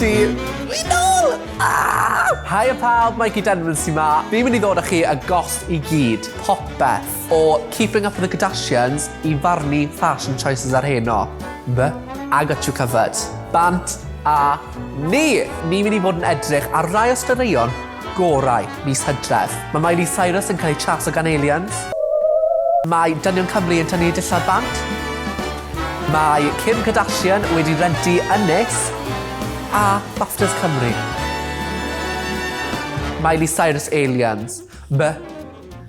OMG! Fi nôl! Ah! Haia pawb, Mikey Denman sy 'ma. Fi'n mynd i ddod â chi y gost i gyd, popeth, o Keeping Up With The Kardashians i farnu fashion choices ar heno. B, I got you covered. Bant a ni! Ni'n mynd i fod yn edrych ar rai o straeon gorau mis Hydref. Mae Miley Cyrus yn cael ei chaso gan aliens. Mae dynion Cymru yn tynnu eu dillad bant. Mae Kim Kardashian wedi rentu ynys a BAFTAs Cymru. Miley Cyrus aliens. B.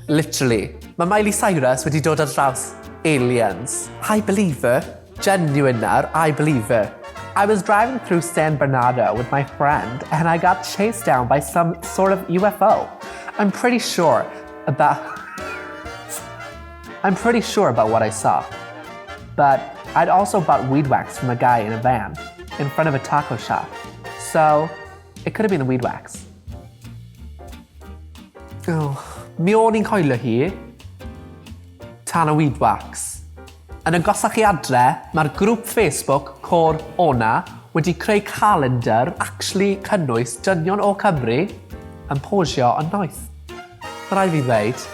Literally. Mae Miley Cyrus wedi dod ar draws aliens. I believe her. Genuine nawr, I believe her. I was driving through San Bernardo with my friend and I got chased down by some sort of UFO. I'm pretty sure about... I'm pretty sure about what I saw. But I'd also bought weed wax from a guy in a van in front of a taco shop. So it could have been the weed wax. Oh, mi o'n i'n coelio hi. Tan y weed wax. Yn agosach i adre, mae'r grŵp Facebook Côr Ona wedi creu calendr actually cynnwys dynion o Cymru yn posio yn noeth. Mae rhaid fi ddweud,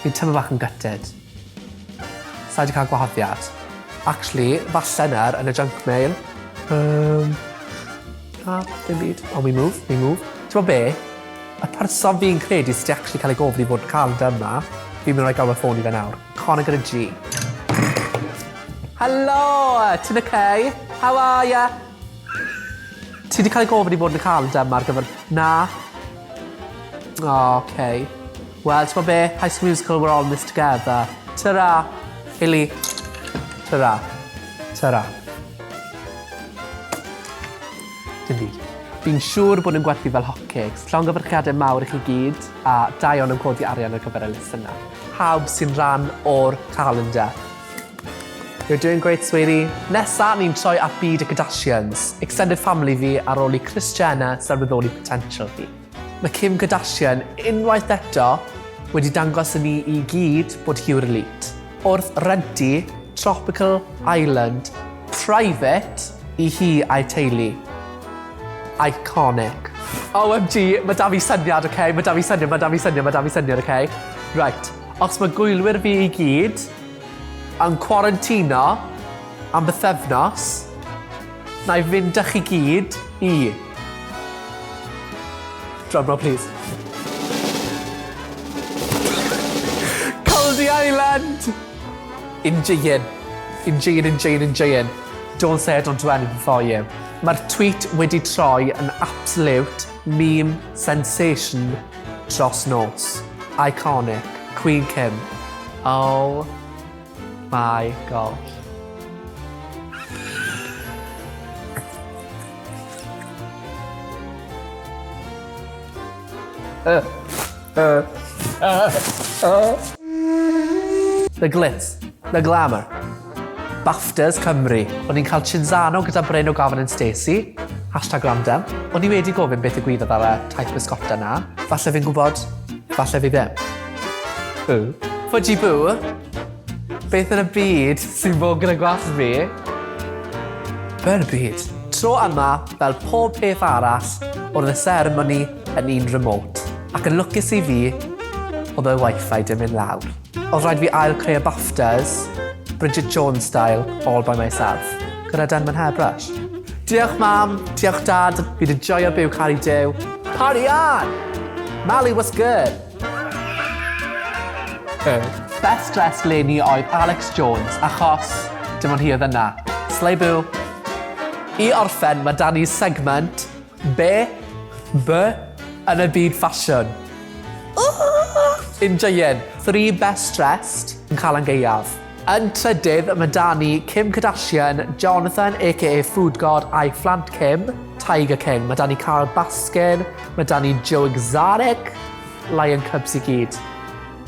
fi'n teimlo bach yn gutted. Sa i 'di cael gwahoddiad. Actually, falle nawr yn y junk mail. Um, na, dim byd. Oh, we move, we move. Ti'n be? Y person fi'n credu sydd wedi actually cael ei gofyn i fod yn calendar yma, fi'n mynd i roi galw y ffôn i fe nawr. Connor gyda G. Helo! Ti'n okay? How are ya? Ti wedi cael ei gofyn i fod yn y calendar yma ar gyfer... Na? Oh, okay. Wel, ti'n be? High School Musical, we're all in this together. Ta-ra! Hilly. Ta-ra. Ta-ra. Dim byd. Fi'n siŵr bod nhw'n gwerthu fel hotcakes. Llongyfarchiadau mawr i chi gyd, a da iawn am codi arian ar gyfer elusennau. Pawb sy'n rhan o'r calendar. You're doing great, sweetie. Nesa, ni'n troi at byd y Kardashians. Extended family fi ar ôl i Kris Jenner sylweddoli potential hi. Mae Kim Kardashian unwaith eto wedi dangos i ni i gyd bod hi yw'r elite. Wrth rentu Tropical Island private i hi a'i teulu. Iconic. OMG, mae da fi syniad, oce? Okay? Mae da fi syniad, mae da fi syniad, mae da fi syniad, oce? Okay? Right, os mae gwylwyr fi i gyd yn quarantino am bythefnos, na i fynd â chi gyd i... Drum roll, please. Caldey Island! Enjoying. Enjoying, enjoying, enjoying. Don't say I don't do anything for you. Mae'r tweet wedi troi yn absolute meme sensation dros nos. Iconic. Queen Kim. Oh my gosh. Uh, uh, uh, uh. The glitz, the glamour. BAFTAs Cymru. O'n i'n cael Cinzano gyda Bryn o Gavin and Stacey. Hashtag random. O'n i wedi gofyn beth ddigwyddodd ar y taith bysgota na. Falle fi'n gwybod, falle fi ddim. Boo. Fudgy boo. Beth yn y byd sy'n bod gyda gwallt fi? Be yn y byd? Tro yma, fel pob peth arall, oedd y seremoni yn un remote. Ac yn lwcus i fi, oedd y wifi dim mynd lawr. Oedd rhaid fi ail creu y BAFTAs, Bridget Jones style, all by myself. Gyda Denman hairbrush. Diolch mam, diolch dad, fi wedi joio byw caru Duw. Party on! Mali, what's good? Best dressed leni oedd Alex Jones, achos dim ond hi oedd yna. Slay boo. I orffen, mae 'da ni segment Be? B? Yn y byd ffasiwn. Enjoying. Three best dressed yn Calan Gaeaf. Yn trydydd, mae 'da ni Kim Kardashian, Jonathan aka Food God a'i phlant Kim, Tiger King. Mae 'da ni Carole Baskin, mae 'da ni Joe Exotic, Lion Cubs i gyd.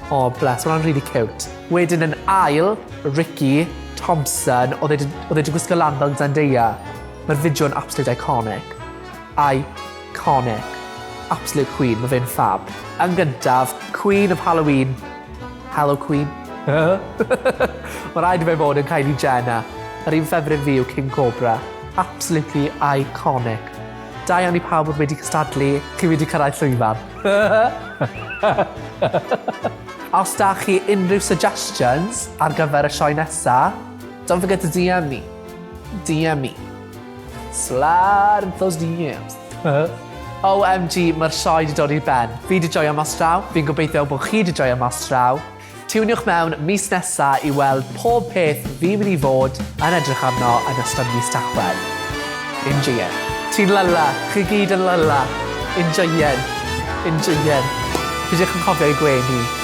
Oh, bless, mae hwnna'n really cute. Wedyn yn ail, Ricky Thompson, oedd e wedi gwisgo lan fel Zendaya. Mae'r fideo yn absolute iconic. Iconic. Absolute queen, mae fe'n fab. Yn gyntaf, Queen of Halloween. Hello Queen. Mae rhaid i fe fod yn Kylie Jenner. Yr un ffefryn fi yw King Cobra. Absolutely iconic. Da iawn i pawb oedd wedi cystadlu, chi wedi cyrraedd llwyfan. Os da chi unrhyw suggestions ar gyfer y sioe nesa, don't forget to DM me. DM me. Slide into those DMs. OMG, mae'r sioe wedi dod i ben. Fi 'di joio mas draw, fi'n gobeithio bod chi 'di joio mas draw. Tiwniwch mewn mis nesa i weld pob peth fi'n mynd i fod yn edrych arno yn ystod mis Tachwedd. Enjoyen. Ti'n lyla, chi gyd yn lyla. Enjoyen. Enjoyen. Peidiwch yn cofio i gwenu.